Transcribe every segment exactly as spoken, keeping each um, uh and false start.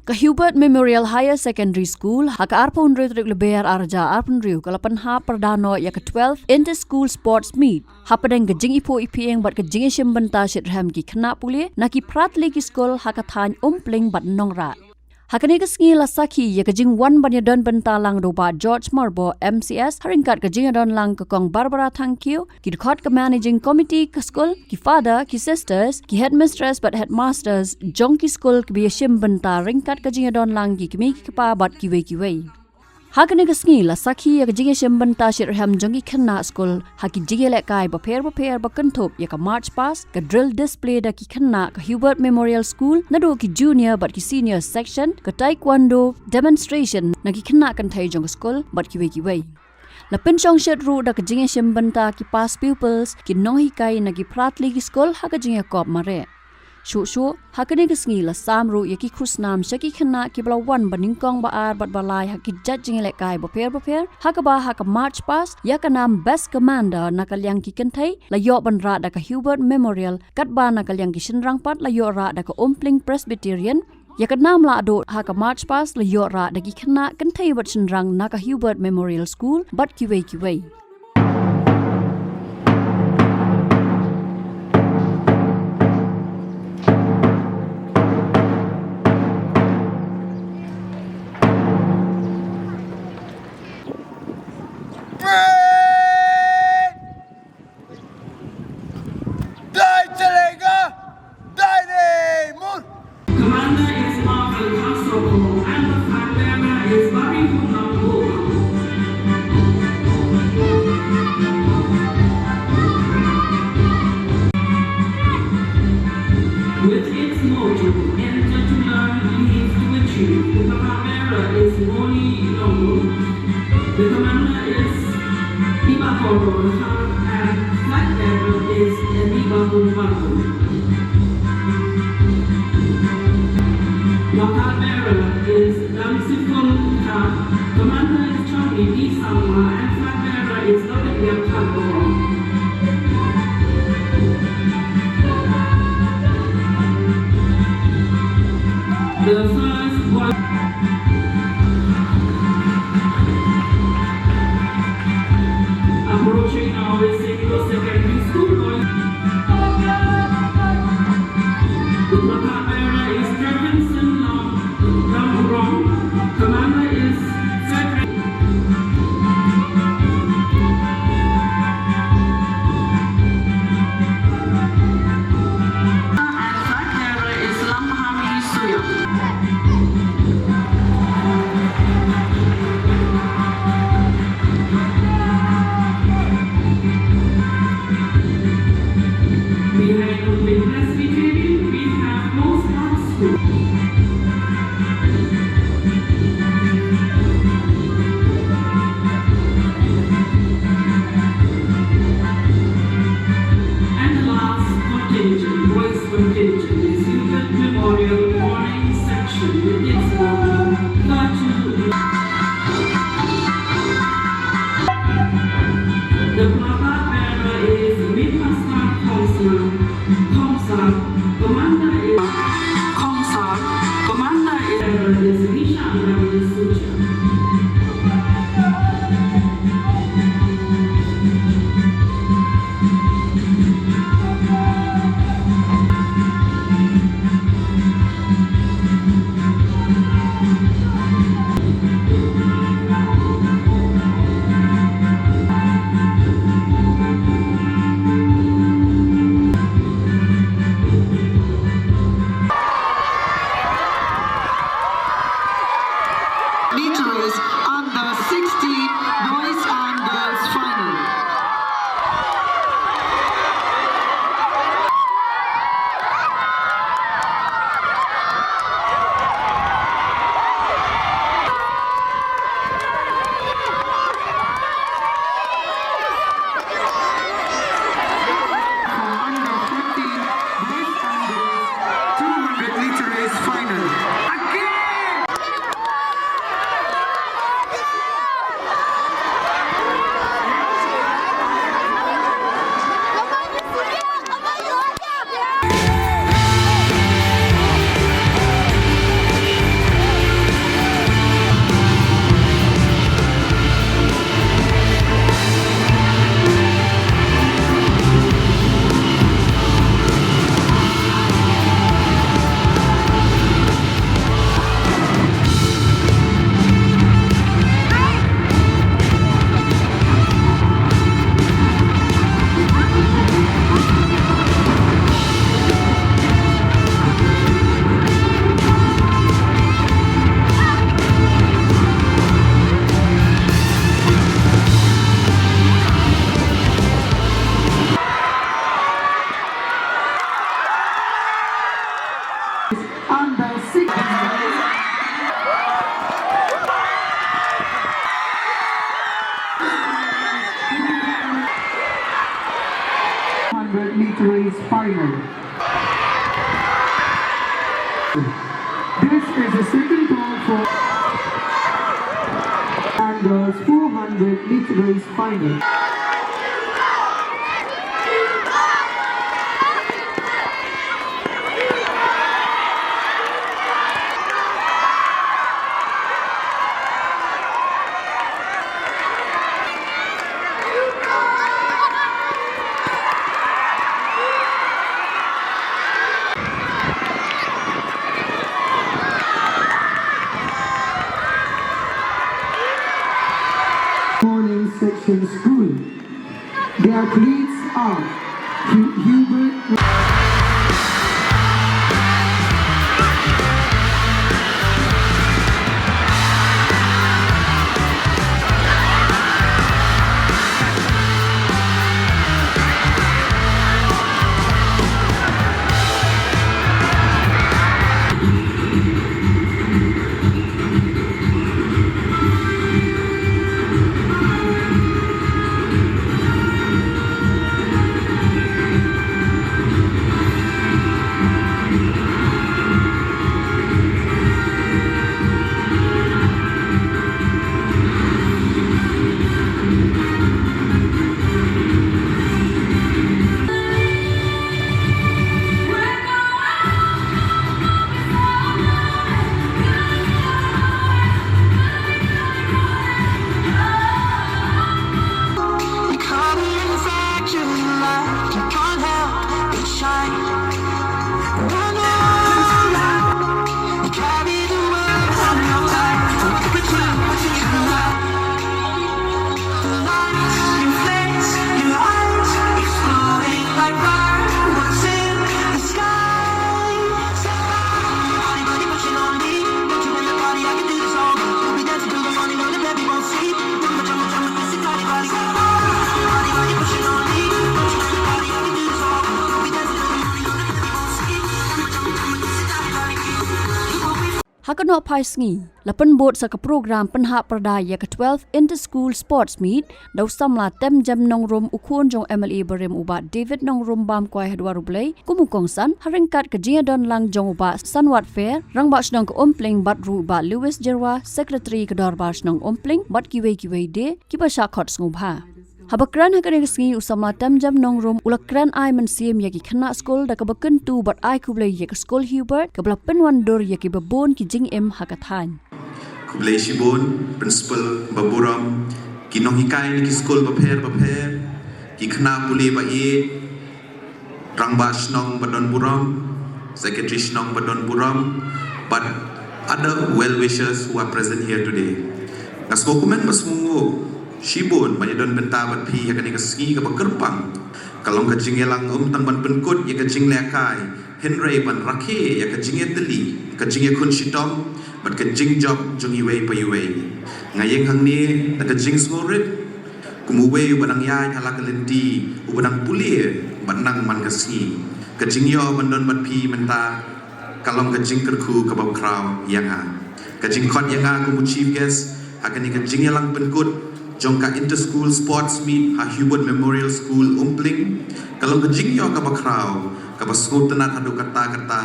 Ka Hubert Memorial Higher Secondary School, ha ka arphew hynriew tarik Lber arhajar arphew hynriew, ka la pynhap pyrda noh ïa ka twelfth Inter-School Sports Meet hapdeng ka jingiphuh iphieng bad ka jingïashim bynta shitrhem ki khynnah pule na ki phra tylli ki skul ha ka thaiñ Umpling bad Nongrah. Ha kane ka sngi la sakhi ïa ka jingwan ban ïadon bynta lang da u Bah George Myrboh M C S, ha ryngkat ka jingïadon lang ka Kong Barbara Thangkhiew, ki dkhot ka Managing Committee ka skul, ki father, ki sisters, ki headmistress bad headmasters jong ki skul kiba ïashim bynta ryngkat ka jingïadon lang ki kmie ki kpa bad kiwei kiwei. Ha kane ka sngi la sakhi ïa ka jingïashim bynta shitrhem jong ki khynnah skul ha ki jingïalehkai bapher bapher ba kynthup ïa ka march past, ka drill display da ki khynnah ka Hubert Memorial School naduh ki junior bad ki senior section, ka taekwondo demonstration na ki khynnah kynthei jong ka skul bad kiwei kiwei. La pynshong shit ruh da ka jingïashim bynta ki past pupils, ki nonghikai na ki phra tylli ki skul ha ka jingïakop mareh. Shuh shuh ha kane ka sngi la sam ruh ïa ki khusnam sha ki khynnah kiba la wan ba nyngkong, ba ar bad ba lai ha ki jait jingïalehkai bapher bapher, ha kaba ha ka march past ïa ka nam Best Commander na ka liang ki kynthei la ïoh ban rah da ka Hubert Memorial, katba na ka liang ki shynrang pat la ïoh rah da ka Umpling Presbyterian. Ïa ka nam lahduh ha ka march past la ïoh rah da ki khynnah kynthei bad shynrang na ka Hubert Memorial School bad kiwei kiwei. Dai Chelenga, Dai Remur. Commander is Marvin Kansoko and the flag bearer is Barry Hunambo. With its motto, "Enter to learn, leave to achieve," the flag bearer is Moni Nongo. The commander is Iba Koro Raha and flag bearer is Eniba Humbako. The flag bearer is Damsiful Khan. Commander is Chami D Sangma and flag bearer is Olivia Khan. The first one. Approaching now is Saint Louis Secondary School boy. The flag bearer is Trevinson Lam Ramurong. Commander is Frederick. And flag bearer is Lamhami Suyo. Behind Umpling Presbyterian, we have Rose Park School. And the last contingent, boys contingent, is Hubert Memorial Morning Section with its motto, Virtue. The flag bearer is Mipasar Khongsar. Khongsar, commander is Khongsar, commander is, is Risha Rani Suja. Race final. This is the second call for and girls four hundred meter race final. Morning Section School. The athletes are Hu- Hubert. Ha ka nongphai sngi, la pynbud sa ka program pynhap pyrda ïa ka twelve Inter School Sports Meet da u samla Temjem Nongrum, u khun jong u M L A barim u Bah David Nongrum Bamkwai Hadwar U Blei kum u kongsan, ha ryngkat ka jingïadon lang jong u Bah Sanwat Fair, Rangbah Shnong ka Umpling, bad ruh u Bah Lewis Jyrwa, Secretary ka Dorbar Shnong Umpling, bad kiwei kiwei de kiba shah khot sngewbha. Haba kren ha kane ka sngi, u samla Temjem Nongrum u la kren ai mynsiem ïa ki khynnah skul da kaba kyntu bad ai khublei ïa ka skul Hubert kaba la pynwandur ïa kiba bun ki jingim ha ka thaiñ. Khublei shibun, Principal ba burom, ki nonghikai na ki skul bapher bapher, ki khynnah pule ba ïeit, Rangbah Shnong ba don burom, Secretary Shnong ba don burom, but other well wishers who are present here today. Nga sngewkmen ba sngewnguh shibun ban ïadon bynta bad phi ha kane ka sngi kaba kyrpang. Ka long ka jingïalang ym tang ban pynkut ïa ka jinglehkai, hynrei ban rakhe ïa ka jingïatylli, ka jingïakhun shitom bad ka jingjop jong iwei pa iwei. Nga ïeng hangne da ka jingsngewrit kum uwei uba dang ïaid ha la ka lynti, uba dang pule bad nang man ka sngi. Ka jingïoh ban don bad phi mynta ka long ka jingkyrkhu kaba khraw ïa nga. Ka jingkhot ïa nga kum u chief guest ha kane ka jingïalang pynkut jong ka Inter School Sports Meet ha Hubert Memorial School, Umpling, ka long ka jingïoh kaba khraw, kaba sngewtynnat haduh katta katta,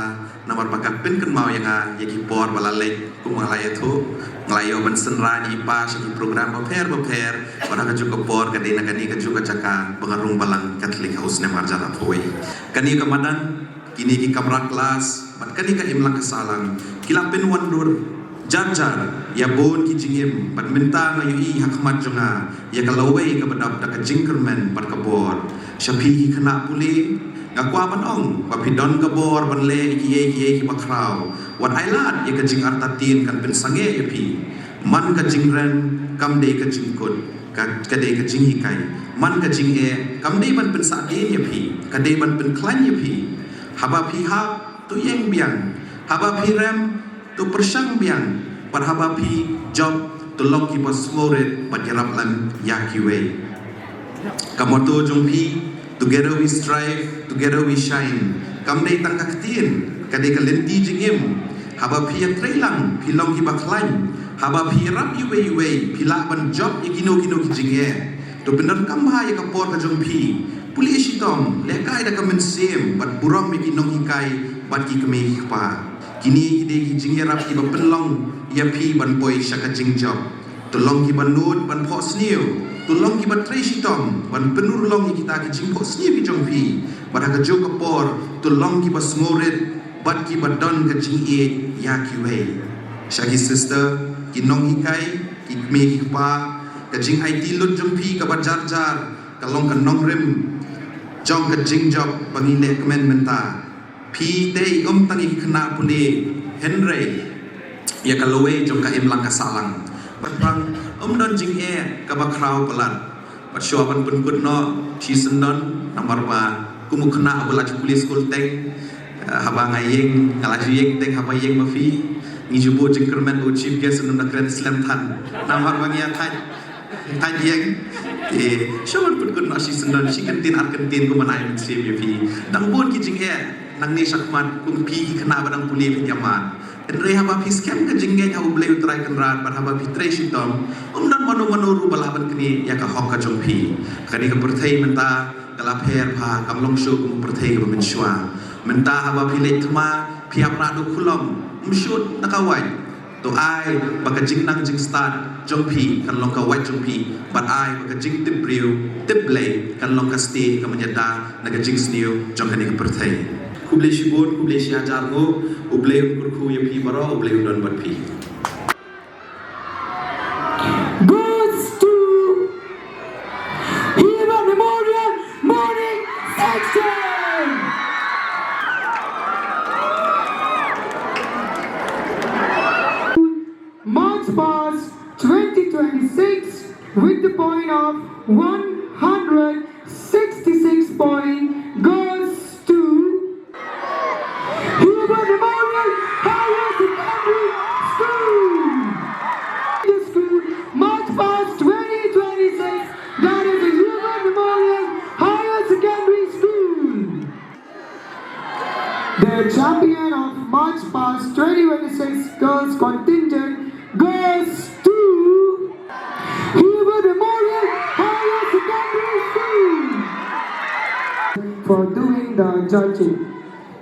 namar ba ka pynkynmaw ïa nga ïa ki por ba la leit, kum nga la ïathuh, nga la ïoh ban synran ïa i pa sha ki program bapher bapher, bad ha kajuh ka por ka dei na kane kajuh ka jaka ba nga rung balang Katholik ha u snem arhajar arphew wei. Kane ka madan, kine ki kamra klas bad kane ka imlang ka sahlang ki la pynwandur jar jar ïa bun ki jingim, bad mynta nga ïohi ha khmat jong nga ïa ka lawei kaba dap da ka jingkyrmen bad ka bor. Sha phi ki khynnah pule, nga kwah ban ong ba phi don ka bor ban leh ïa kiei kiei kiba khraw. Wat ai lad ïa ka jingartatien kan pynsangeh ïa phi. Man ka jingren kam dei ka jingkut, ka, ka dei ka jinghikai. Man ka jingeh kam dei ban pynsahdien ïa phi, ka dei ban pynkhlaiñ ïa phi. Haba phi hap, to ïeng biang. Haba phi rem, to pyrshang biang. Bad haba phi jop, to long kiba sngewrit bad ïarap lem ïa kiwei. Ka motto jong phi, "Together we strive, together we shine," kam dei tang ka ktien, ka dei ka lynti jingim. Haba phi ïatreilang, phi long kiba khlaiñ. Haba phi ïarap iwei iwei, phi lah ban jop ïa kino kino ki jingeh. To pyndonkam bha ïa ka por ka jong phi. Pule shitom, lehkai da ka mynsiem, bad burom ïa ki nonghikai, bad ki kmie ki kpa. Kine ki dei ki jingïarap kiba pynlong ïa phi ban poi sha ka jingjop. To long kiba nud ban phohsniew, to long kiba trei shitom ban pynurlong ïa kita ki jingphohsniew ki jong phi. Bad ha kajuh ka por, to long kiba sngewrit bad kiba don ka jingïeit ïa kiwei. Sha ki sister, ki nonghikai, ki kmie ki kpa, ka jingaiti lut jong phi kaba jar jar ka long ka nongrim jong ka jingjop ba ngi leh kmen mynta. Phi te ym tang ïa ki khynnah pule, hynrei ïa ka lawei jong ka imlang ka sahlang. Bad pang, ym don jingeh kaba khraw palat. Bad shuwa ban pynkut noh shisyndon, namar ba kum u khynnah uba la ju pule skul teng, eh, haba nga ïeng, nga la ju ïeng teng haba ïeng ma phi. Ngi ju buh jingkyrmen u chief guest, ym da kren slem than, namar ba ngi ïa thait, thait ïeng. Eh, shuwa ban pynkut noh shisyndon, shi kyntien ar kyntien kum ban ai mynsiem ïa phi. Dang bun ki jingeh nangne shakhmat, kum phi ki khynnah ba dang pule phi ïa mad. Hynrei haba phi skhem ka jingngeit ha U Blei U Trai Kynrad, bad haba phi trei shitom, ym don mano mano ruh ba lah ban knieh ïa ka hok ka jong phi. Kane ka pyrthei mynta ka la pher bha, kam long shuh kum pyrthei kaba mynshuwa. Mynta haba phi leit thma, phi ap rah duh khulom, ym shut na ka wait. To ai ba ka jingnang jingstad jong phi kan long ka wait jong phi, bad ai ba ka jingtip briew tip Blei kan long ka stieh ka mynta na ka jingsniew jong kane ka pyrthei. Khublei shibun, khublei shihajar nguh, U Blei un kyrkhu ïa phi baroh, U Blei un don bad phi. Goes to Hiba Memorial Morning Section. March Past twenty twenty-six with the point of one hundred sixty-six point goes to Hubert Memorial Higher Secondary School. The school, March Past twenty twenty-six, that is the Hubert Memorial Higher Secondary School. The champion of March Past twenty twenty-six girls contingent goes to Hubert Memorial Higher Secondary School for doing the judging.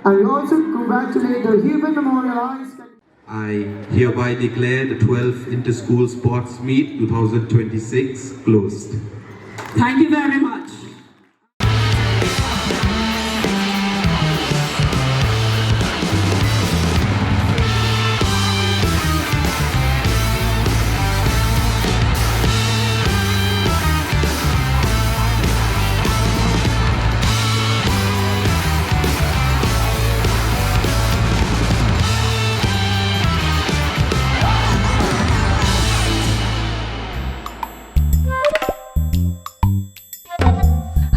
And we also congratulate the Hubert Memorial High Secondary. I hereby declare the twelfth Inter-School Sports Meet two thousand twenty-six closed. Thank you very much.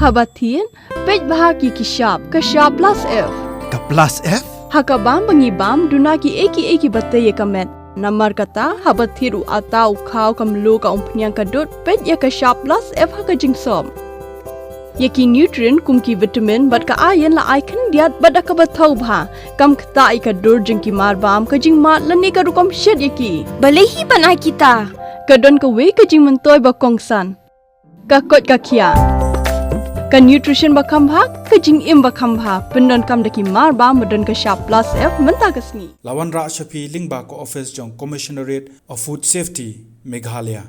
Haba thied, peit bha ki ki shap, ka shap plus F. Ka plus F? Ha ka bam ba ngi bam, duna ki ei ki ei kiba tei ïa ka met. Namar kata, haba thied u atta, u khaw, ka mluh, ka umphniang, ka dud, peit ïa ka shap plus F ha ka jingsop. Ïa ki nutrient kum ki vitamin bad ka iron la ai khyndiat bad da kaba thaw bha. Kam ktah ïa ka dur jong ki marbam, ka jingmad lane ka rukom shet ïa ki. Balei hi ban ai kita? Ka don kawei ka jingmyntoi ba kongsan. Ka koit ka khiah. Ka nutrition ba kham bha, ka jingim ba kham bha. Pyndonkam da ki marbam ba don ka shap plus F mynta ka sngi. La wanrah sha phi lyngba ka office jong Commissionerate of Food Safety, Meghalaya.